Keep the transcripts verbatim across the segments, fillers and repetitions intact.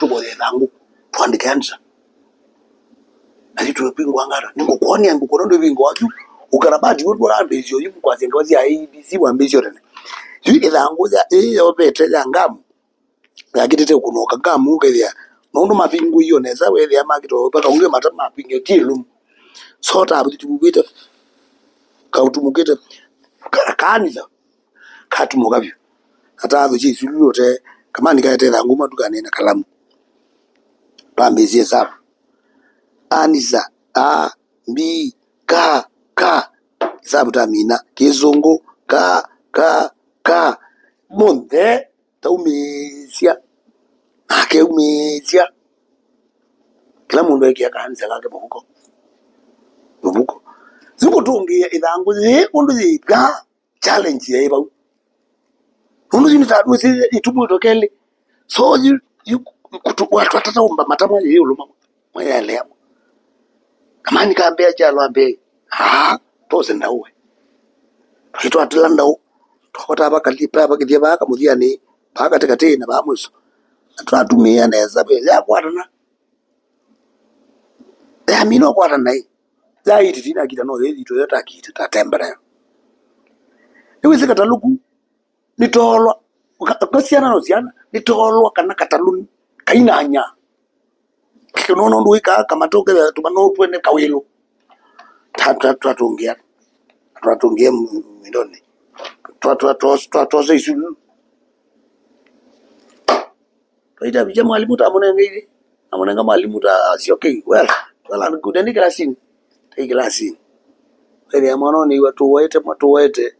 tũvoye ĩthangũ, tũandĩke ansa. Na yu tũvingũa ngata. Nĩngũkwonia, ngũkwona ndwĩvingũa kyu. Ũkarabati w'o ndwambĩĩsya ũyu kwasya ngewa sya A B C wambĩĩsye o tene. Yu ĩthangũ ya, ĩĩ yovete ya ngamu, yakĩtĩte kũnoka ngamu ũkethĩa. Maũndũ mavingũie o nesa, wethĩa makĩtwa mpaka ũngĩ mata mapinge ti ĩlũmu. So ta tũvuvĩte, kaũtumũkĩte, ka-, kanisa. Katũmũka vyũ. Ata athũkya isululu ũte, kamani kaete ĩthangũ matukanĩ na kalamu. Twambĩĩsye ĩsavu. Anisa, a, mbi, ka, ka. Ĩsavu tamina. Kĩsũngũ, ka, ka, ka. Monthe, taumĩĩsya. Nake aumĩĩsya. Kĩla mũndũ ekĩa kanisa kake mũvuko. Tũngĩĩa ĩthangũ yĩĩ ũndũ yĩkaa, challenge yaĩ vau. Nũndũ yu nĩta-, nĩsĩ ĩtumũĩtwe kelĩ. So yu, yu, kũtũ-, watwatata ũmba matamwa yĩĩ ũlũma mwe yaelea mwe. Kamani kambĩa kyalo ambĩa, "Aa, tose ndaũwe." Twaitwatĩla ndaũ, twakotaa vakali-, vakakĩthya vaa kamũthyanĩ, vaa katĩkatĩ na vaa mwĩso. Na twatumĩĩa nesa ve, yakwatana. Yamina ũkwata naĩ. Yaĩ ĩtiti nakita no yĩthitwe yo takita, tatembelea. Nĩwĩsĩ katalũku, nĩtoolwa. Ka-, ka syana no syana, nĩtoolwa kana katalũ kainanya. Nũndũ wĩkaa kamata ũkethĩa tũmano twene kawĩlũ. Ta-, ta-, twatũngĩa. Twatũngĩa mwindonĩ. Twa-, twa-, twa-, twatosa isu. Twaitavĩtya mwalimũ, tamũnengeire, amũnenga mwalimũ ta asya, "Okay, well, well and good, endi kĩlasinĩ." Tai kĩlasinĩ. Ethĩa mwana ũnĩiwa tũwaĩte mwa, tũwaĩte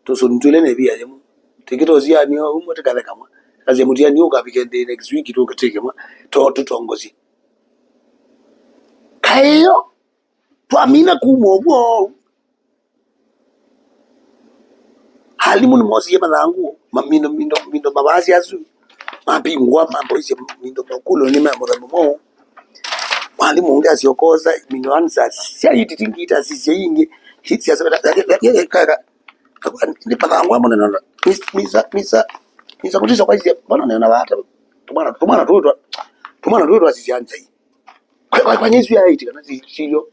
tũsũni twĩlĩ nĩ via yĩmwe. Tĩkĩ tũsianio ũmwe tĩkathe kamwe. Kasya mũtiani ũkavike ndĩ next week tũkĩtĩke mwa. To tũtongosye. Kaĩo, twamina kuma ũguo. Alimũ nĩmosie mathangũ, mamindo, mindo, mindo mavaasya asu, mapingwa, mamboisye mindo makulo nĩ ma mũthemba mwaũ. Mwalimũ ũngĩ asyokosa mindo ansa sya ititingita sisya ingĩ, hitsya nĩ mathangũ amwe nena, misa, misa, misa, misa, mutiso kwaisye, mbona nena vata, tũmwana, tũmwana tũtwa, tũmwana tũtwa sisya nzai. Kwa, kwa, kwa nyesu ya eight kana si-, silyo.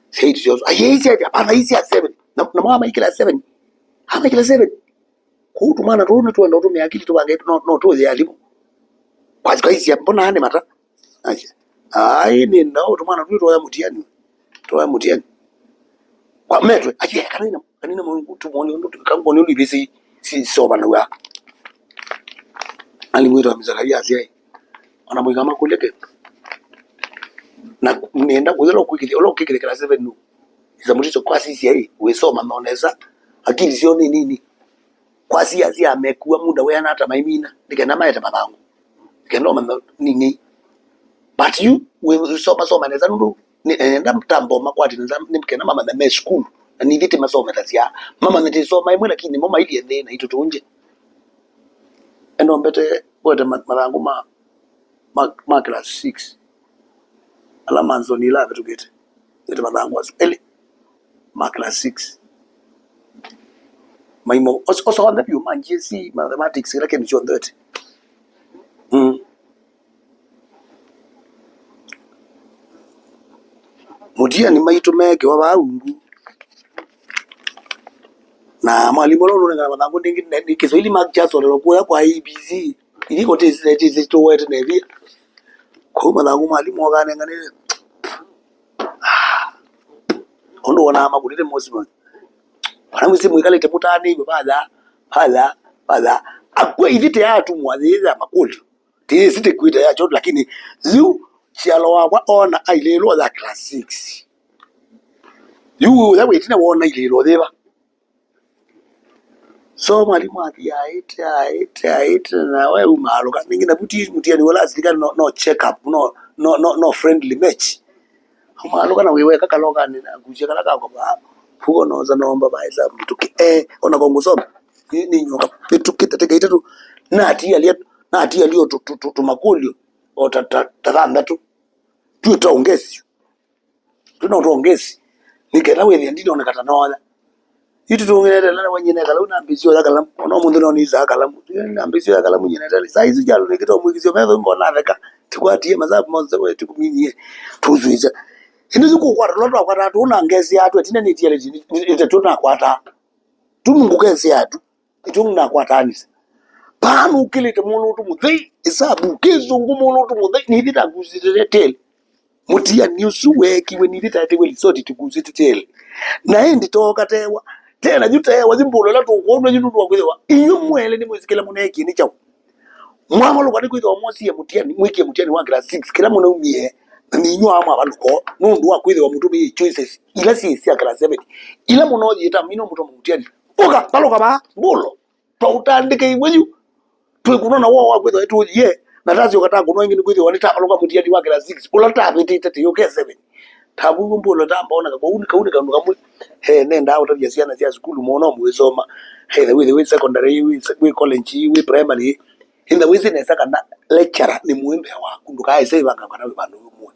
Si eight syoso. Aye, isi ati, hapana, isi ya seven. Na, na mwa maikila seven. Amaikila seven. Kuu tumwana tuu nitwenda utumia akili tuvange, no, no tuye alimu. Kwa, kwa isi ya, mbona ane mata? Aje. Ai, ni ndau tumwana tuu tuya mutiani. Tuya mutiani. Kwa metwe, aje, kanina, kanina mwa tumoni, tumoni, tumoni, tumoni, tumoni, tumoni, Alimwĩta Mizakaria asyaĩ, ona mũika makũlya kĩndũ. Na nĩenda kũya ũla ũkwĩkĩthya, ũla ũkĩkĩthya class seven nũ? Isa mũtiso kwasisya ĩ, wĩsoma no nesa. Akili syoo nĩ nini. Kwasisya amekua muda wĩana ata maimina, nĩ kenda maete mathangũ. Nĩ kenda ũmanya nini. But you, wĩsoma soma nesa nũndũ nĩ, nenda tambo makwati nesa, nĩ kenda mamanya me sukulu. Na nithĩ tĩmasomethasya. Mamanya tĩsoma ĩmwe lakini nĩmo mailyĩ nthĩ na itũtũngye. Eno mbete wete ma-, mathangũ ma, ma, ma class six. Ala manzoni ila avĩtũkĩte. Wete mathangũ asu elĩ ma class six. Maimo, os-, osonthe vyũ ma G C S E, mathematics, kĩla kĩndũ kyonthe wete. Mm. Mũtiani maitũ meekĩwa vaa ungu. Na mwalimũ ũla ũnũnengana mathangũ nĩngĩ, nĩ, nĩ Kiswahili mark kyasolelwa kũya kwa A B C. Iliko tĩsĩ, tĩsĩ tũwete nevia. Kũu mathangũ mwalimũ okanenganĩte. Ũndũ wonaa makũlĩte mosi mosi. Ona mwĩsĩ mwĩkalĩte mũtaanĩiwe, vatha, vatha, vatha. Akw'a ithĩ tĩyaatumwa yĩĩ ya makũlyo. Tĩyĩsĩ tĩkwĩte ya kyoto, lakini yu kyalo wakwa ona ailĩĩlwa ya class six. Yu ũya wĩtina wona ilĩĩlwa yĩva? So mwalimũ athi aĩte, aĩte, aĩte, na we umaalũka. Ningĩ navu ti mũtiani ũla asilikali no, no check up, no, no, no, no friendly match. Umaalũka na wĩweka kalokanĩ na kusya kala kakwa vaa. Huko noza nomba vaa hesabu mĩtũkĩ. Eh, ona ko ngũsoma. Nĩ, nĩ nyoka. Mĩtũkĩ tatĩka itatũ. Natialia, natialia tũ, tũ, tũ, tũmakũlyo. O ta, ta, ta thanthatũ. Twĩ ta ongesi. Twĩna ũtongesi, nĩ kenda wĩthĩa ndinoneka ta nooya. Yu tũtũng'ĩte tene, we nyie ne kalamu, nambĩĩsye oya kalamu. Ona ũmũnthĩ no nĩsaa kalamu. Nambĩĩsye oya kalamu, nyie ne tene. Saa isu kyalo nĩkĩte ũmwĩkĩsyo metho, ngona atheka. Tĩkwatie masavu monthe, we tũkũminie. Tũsũĩsya. Ĩndĩ yu kũkwata tũla twakwataa tũu na ngesi yatũ, ĩtina nĩtialĩtye, ĩte tũnakwata. Tu Mungu kesi yatũ. Ĩtũngĩ nakwataanĩsya. Vaa nũkĩlĩte mũlũtũ mũthei, ĩsabu, kĩsũngũ mũlũtũ mũthei, nĩthĩ takusĩte tele. Mũtiani ũsu weekiwe nĩthĩ taetewe lisoti tũkusĩte tele. Na ĩndĩ tooka tewa, tena yu tewa, yu mbũlo ĩla tũkwonwa yu nũndũ wa kwĩthĩwa. Inyw'ĩ mwelĩ nĩmwĩsĩ kĩla mũneekie nĩ kyaũ. Mwavalũka nĩ kwĩthĩwa mwosie mũtiani, mwĩkie mũtiani wa class six, kĩla mũnaumie, na nĩnyw'aa mwavalũka, nũndũ wa kwĩthĩwa mũtũmĩie choices, ila syĩ sya class seven, ila mũnooyĩta, mina mũtoma mũtiani. Ũka, valũka vaa, mbũlo. Twaũtandĩkĩiwe yu. Twĩkũnwa na woo wa kwĩthwa nĩtũũyie. Na tasyoka takũnwa ĩngĩ nĩkwĩthĩwa nĩtavalũka mũtiani wa class six. Ũla tavĩtĩte tĩyũke seven. Tavuiwe mbũlo tambaoneka. Kwoou nĩ kau nĩ kaũndũ kamwe. He, nendaa ũtavya syana sya sukulu mũno mũisoma. Either wĩthĩ wĩ secondary, wĩ, wĩ college, wĩ primary, either wĩsĩ nesa kana lecturer nĩ mũĩ mbee waku, ndũkaĩse ĩvanga kana wĩ vandũ wĩ mũĩ.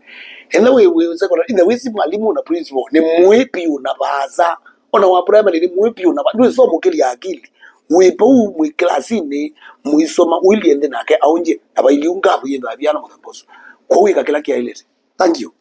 Either wĩ, wĩ secondary, either wĩsĩ mwalimũ na principal nĩ mũĩ piũ na vaasa. Ona wa primary nĩ mũĩ piũ na va-, ndwĩsomũkĩlya akili. Wĩ vau mwĩ kĩlasinĩ, mũisoma, ũilyĩ nthĩ nake aũngye, na vailiu ngavu yĩthwa viana mũthemba ũsu. Kwoou ĩka kĩla kĩaĩlĩte. Thank you.